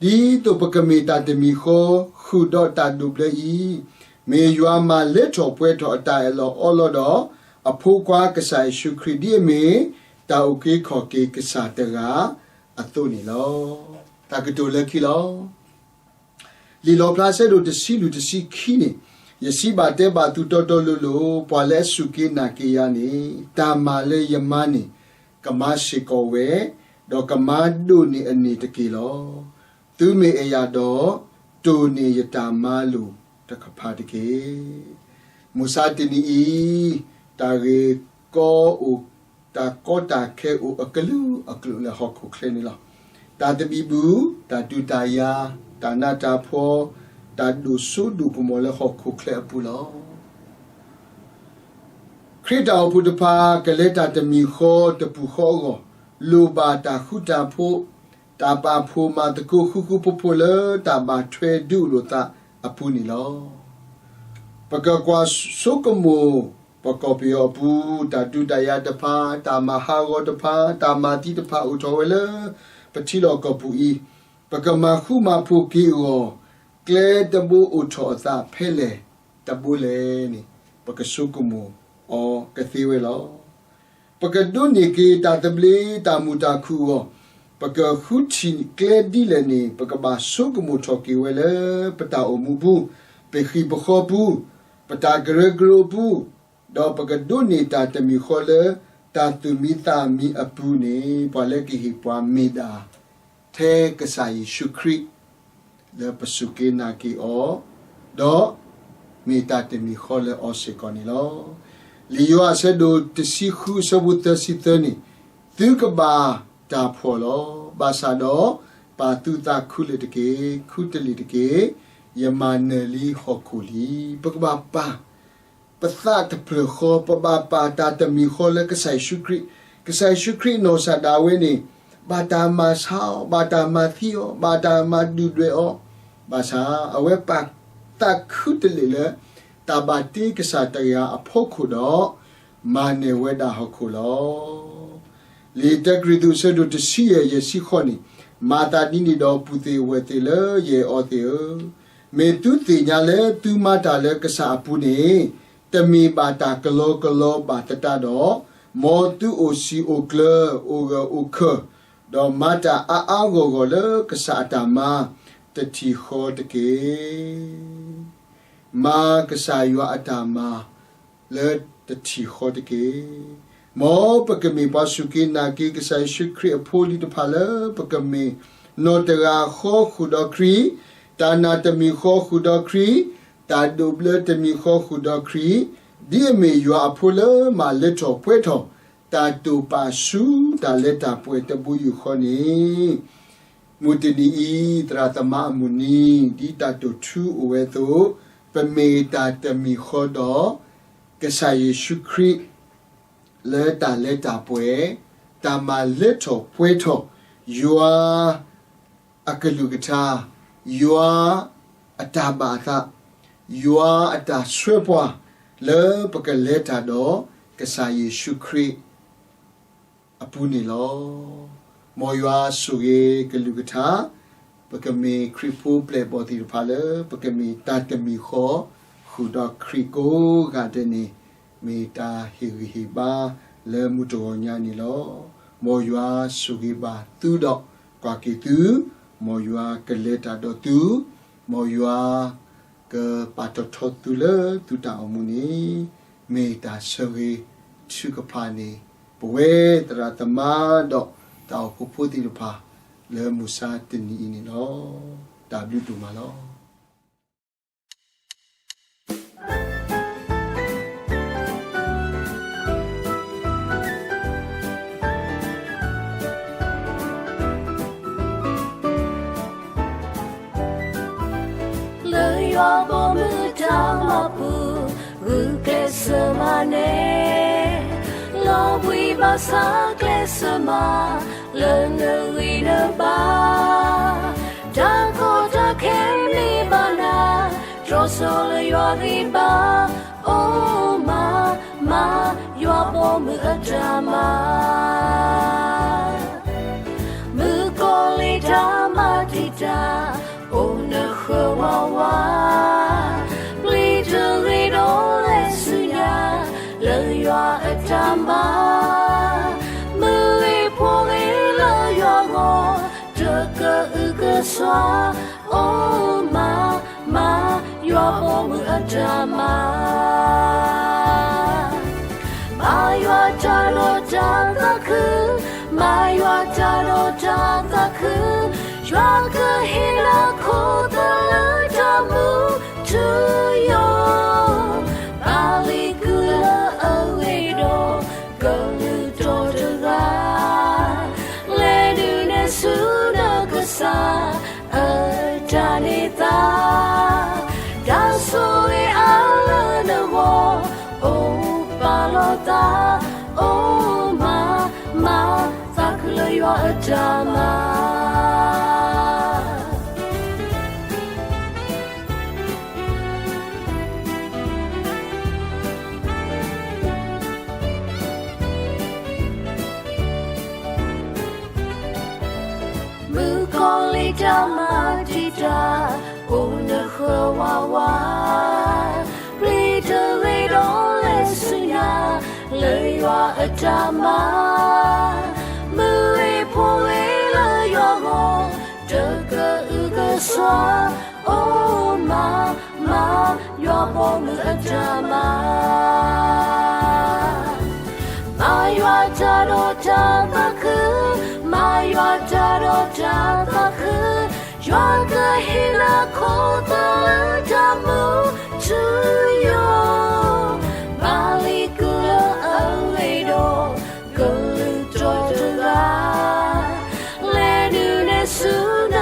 လီၤ. ဒ်သိးပကမ့ၢ်တၢ်တမံၤဃီ ဃုာ်ဒီးတၢ်ဒိးဘျၢအံၤ, မ့ၢ်ယွၤမၤလၢထီၣ်ပှဲၤထီၣ်အတၢ်အၢၣ်လီၤအီလီၤဒီး အဖိခွါကစၢ်ယ့ၣ်ၡူးခရံာ် ဒ်အမ့ၢ် တၢ်အုၣ်က့ၤခီၣ်က့ၤကစၢ်တဂၤအသိးန့ၣ်လီၤ. တၢ်ကတိၤလၢခံလီၤ. လံာ်လီၣ်ဖျါဆၢဒိၣ်တဆံလွံၢ်တဆံခံန့ၣ်, ယစံးဘၣ်တဲဘၣ်သုတီတီလိၤလိၤ, ပှၤလၢအစူၢ်က့ၤနာ်က့ၤယၤန့ၣ်, တၢ်မၤလၢယမၤန့ၣ် ကမၤစ့ၢ်ကီးဝဲ, ဒီးကမၤဒိၣ်န့ၢ်အန့ၣ်တက့ၢ်လီၤ. သုမ့ၢ်အဲၣ်ယၤဒီး, တိၢ်န့ၢ်ယတၢ်မၤလိာ်တကဖၣ်တက့ၢ်. မုၢ်ဆါတနံၤအံၤ, တၢ်ဂ့ၢ်ကီအိၣ်, တၢ်ကီတၢ်ခဲအိၣ်အကလုာ်အကလုာ်လၢဟီၣ်ခိၣ်ချၢန့ၣ်လီၤ. တၢ်သဘံၣ်ဘုၣ်, တၢ်ဒုးတၢ်ယၤ, တၢ်နးတၢ်ဖှီၣ်, တၢ်ဒိၣ်စိဒိၣ်ကမီၤလၢဟီၣ်ခိၣ်ချၢအပူၤလီၤ. ခရံာ်တၢ်အိၣ်ဖှိၣ်တဖၣ် ကလဲၤတၢ်တမံၤဃီတပူၤဃီအဂီၢ်, လိၣ်ဘၣ်တၢ်ဃူတၢ်ဖိး, တၢ်ပာ်ဖှိၣ်မၤသကိးဃူဃူဖိးဖိးလၢတၢ်ဘၣ်ထွဲဒုးလိာ်သးအပူၤန့ၣ်လီၤ. ပကကွၢ်ဆိကမိၣ် ပကီၢ်ပယီၤအပူၤ တၢ်ဒုးတၢ်ယၤတဖၣ်, တၢ်မၤဟးဂီၤတဖၣ်, တၢ်မၤသံတဖၣ်အိၣ်ထီၣ်ဝဲလၢ ပထံလီၢ်ကီၢ်ပူၤအံၤ, ပကမၤဃူမၤဖိးက့ၤအဂီၢ်, ကျဲတဘိအိၣ်ထီၣ်အသးဖဲလဲၣ်တဘိလဲၣ်န့ၣ် ပကဆိကမိၣ်အီၤကသ့ဝဲလီၤ. ပကဒိးန့ၢ်က့ၤတၢ်သဘျ့တၢ်မုာ်တၢ်ခုၣ်အဂီၢ်, ပကဃုထံၣ်ကျဲဒ်လဲၣ်န့ၣ် ပကဘၣ်ဆိကမိၣ်ထီၣ်က့ၤဝဲလၢပတၢ်အိၣ်မူပူၤ, ပဟံၣ်ပဃီပူၤ, ပတၢ်ကရၢကရိအပူၤ, ဒီးပကဒိးန့ၢ်တၢ်တမံၤဃီလၢ တၢ်သူၣ်မံသးမံအပူၤန့ၣ် ပှၤလၢကဟ့ၣ်ပှၤမ့ၢ်ဒၣ် ထဲကစၢ်ယ့ၣ်ၡူးခရံာ် လၢပစူၢ်က့ၤနာ်က့ၤအီၤ, ဒီးမ့ၢ်တၢ်တမံၤဃီလၢအီၤစ့ၢ်ကီးန့ၣ်လီၤ. လံာ်ယိၤဟၣ်အဆၢဒိၣ်တဆံဃုအဆၢဖိသၢဆံသၢန့ၣ်, သုကဘၣ်တၢ်ဖှီၣ်လီၤ. ဘၣ်ဆၣ်ဒီး ပာ်သူၣ်သးခုလၢာ်တက့ၢ်, ခူတလ့ၢ်တက့ၢ်, ယမၤနၢၤလံဟီၣ်ခိၣ်လံ. ပကဘၣ်ပာ် ပသးတဖျၢၣ်ဃီ, ပဘၣ်ပာ်တၢ်တမံၤဃီလၢကစၢ်ယ့ၣ်ၡူးခရံာ်, ကစၢ်ယ့ၣ်ၡူးခရံာ်နီၢ်ကစၢ်ဒၣ်ဝဲန့ၣ် ဘၣ်တၢ်မၤဆါအီၤ, ဘၣ်တၢ်မၤသံအီၤ, ဘၣ်တၢ်မၤဒုၣ်ဒွဲၣ်အီၤ, ဘၣ်ဆၣ် အဝဲပာ်သးခုတလ့ၢ်လၢ တၢ်ဘၣ်တ့ကစၢ်တဂၤအဖီခိၣ်ဒီး မၤနၢၤဝဲဒၣ်ဟီၣ်ခိၣ်လီၤ. လံာ်တၢကရံၣ်သူး အဆၢဒိၣ်တဆံယဲၢ် ယဲၢ်ဆံဃိးန့ၣ်, မၤသးဒ်န့ၣ်ဒီး ပုၢ်သ့ၣ်ဝဲၢ်သ့ၣ်လၢယအဲၣ်အီၤသ့ၣ်ဧၢ, မ့ၢ်သုသ့ၣ်ညါလၢသုမၤတၢ်လၢကစၢ်အပူၤန့ၣ် တမ့ၢ်ဘၣ်တၢ်ကလီကလီဘၣ်သတးဒီး, မ်သုအိၣ်စံာ်အိၣ်ကျၢၤ အိၣ်ဂၢၢ်အိၣ်ခၢၣ်, ဒီးမၤတၢ်အါအါဂီၢ်ဂီၢ်လၢကစၢ်အတၢ်မၤ တထံၣ်ဃီတက့ၢ်. မၤကစၢ်ယွၤအတၢ်မၤ လၢတထံၣ်ဃီတက့ၢ်. မ်ပကမ့ၢ်ပှၤစူၢ်က့ၤနာ်က့ၤကစၢ်ယ့ၣ်ၡူးခရံာ်အဖိလံၤတဖၣ်လၢ ပကမ့ၢ်နီၢ်တဂၤဃီဃုာ်ဒီးခရံာ်, တၢ်နာ်တမံၤဃီဃုာ်ဒီးခရံာ်, တၢ်ဒိးဘျၢတမံၤဃီဃုာ်ဒီးခရံာ်, ဒ်အမ့ၢ်ယွၤအဖိလၢမၤလၢထီၣ်ပှဲၤထီၣ် တၢ်တိာ်ပာ်ဆူတၢ်လၢတၢ်ပှဲၤတဘိယူၢ်ဃီန့ၣ် မုၢ်တနံၤအံၤ သရၣ်သမါအမုၢ်နံၤ ဒ်တၢ်တိာ်ထူအိၣ်ဝဲအသိး, ပမ့ၢ်တၢ်တမံၤဃီဒီး ကစၢ်ယ့ၣ်ၡူးခရံာ် လၢတၢ်လၢတၢ်ပှဲၤ, တၢ်မၤလၢထီၣ်ပှဲၤထီၣ်, ယွၤအကလုၢ်ကထါ, ယွၤအတၢ်ဘၣ်အသး, ယွၤအတၢ်ဆှၢပှၤ လၢပကလဲၤတၢ်ဒီး ကစၢ်ယ့ၣ်ၡူးခရံာ် အပူၤန့ၣ်လီၤ. မ်ယွၤဆိၣ်ဂ့ၤကလုၢ်ကထါ, ပကမ့ၢ်ခရံာ်ဖိပျဲၢ်ဘီၣ်သ့ၣ်တဖၣ်လၢ ပကမ့ၢ်တၢ်တမံၤဃီ ဃုာ်ဒီးခရံာ်ကိးဂၤဒဲးန့ၣ် မ့ၢ်တၢ်ဟ့ၣ်ဂံၢ်ဟ့ၣ်ဘါလၢမုၢ်တဂီၤညါန့ၣ်လီၤ. မ်ယွၤဆိၣ်ဂ့ၤဘၣ်သုဒီး ကွၢ်က့ၤသု, မ်ယွၤကလဲၤတၢ်ဒီးသု, မ်ယွၤ ကပာ်ထီၣ်ထီသုလၢသုတၢ်အိၣ်မူန့ၣ် မ့ၢ်တၢ်ဆၢဂ့ၤထုကဖၣ်န့ၣ် ပဝဲသရၣ်သမါဒီးတၢ်အိၣ်ဖှိၣ်ဖိသ့ၣ်တဖၣ် လၢမုၢ်ဆါတနံၤအံၤန့ၣ်လီၤ. တၢ်ဘျုးဒိၣ်မးလီၤ. လၢယွၤဘီမုၢ်တၢ်မၤပူၤ ဂုာ်ကျဲးစၢးမၤန့ၢ်, လီၤဘှံးဘၣ်ဆၣ်ကျဲးစၢးမၤ လၢနဂံၢ်နဘါ, တၢ်ကီတၢ်ခဲမ့ၢ်ဘၣ်နၤ, တြီဆၢလၢယွၤဂံၢ်ဘါ, အိၣ်မၤ, မၤ, ယွၤဘီမုၢ်အတၢ်မၤ မုၣ်ကီၤလံၢ်တၢ်မၤတံာ်တာ်, အိၣ်နဃၢၤဝးဝး, ပျံၤတဂ့ၤဒီးလဲၤဆူညါ, လၢယွၤအတၢ်မၤ, မုၢ်ဂ့ၤဖိဂ့ၤလၢယွၤဂီၢ်, တကအုကစွါ, အိၣ်မၤ, မၤ, ယွၤဘီမုၢ်အတၢ်မၤ မၤယွၤတၢ်ဒီးတၢ်သးခု, မၤယွၤတၢ်ဒီးတၢ်သးခု, ယွၤကဟ့ၣ်နၤခိၣ်သလုးတၢ်မူထူယိာ်, ဘၣ်လံၤကုၢ်လၢအဂ့ၤဒီး ကလုၢ်တီတဂၤ, လဲၤဒုးနဲၣ်ဆူနကစၢ် အတၢ်န့ၢ်သါ, တၢ်ဆိၣ်ဂ့ၤအါလၢနဂီၢ်, အိၣ်ပာ်လီၤသး, အိၣ်မၤ, မၤ, သးခုလၢယွၤအတၢ်မၤ မုၣ်ကီၤလံၢ်တၢ်မၤတံာ်တာ်, အိၣ်နဃၢၤဝးဝး, ပျံၤတဂ့ၤဒီးလဲၤဆူညါ, လၢယွၤအတၢ်မၤ, မုၢ်ဂ့ၤဖိဂ့ၤလၢယွၤဂီၢ်, တကအုကစွါ, အိၣ်မၤ, မၤ, ယွၤဘီမုၢ်အတၢ်မၤ မၤယွၤတၢ်ဒီးတၢ်သးခု, မၤယွၤတၢ်ဒီးတၢ်သးခု, ယွၤကဟ့ၣ်နၤခိၣ်သလုးတၢ်မူထူယိာ်, ဘၣ်လံၤကုၢ်လၢအဂ့ၤဒီး ကလုၢ်တီတဂၤ, လဲၤဒုးနဲၣ်ဆူန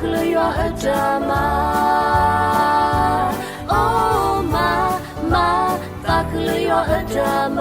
သးကလုာ်ယွၤအတၢ်မၤ, အိၣ်မး, မၤ, သးကလုာ်ယွၤအတၢ်မၤ.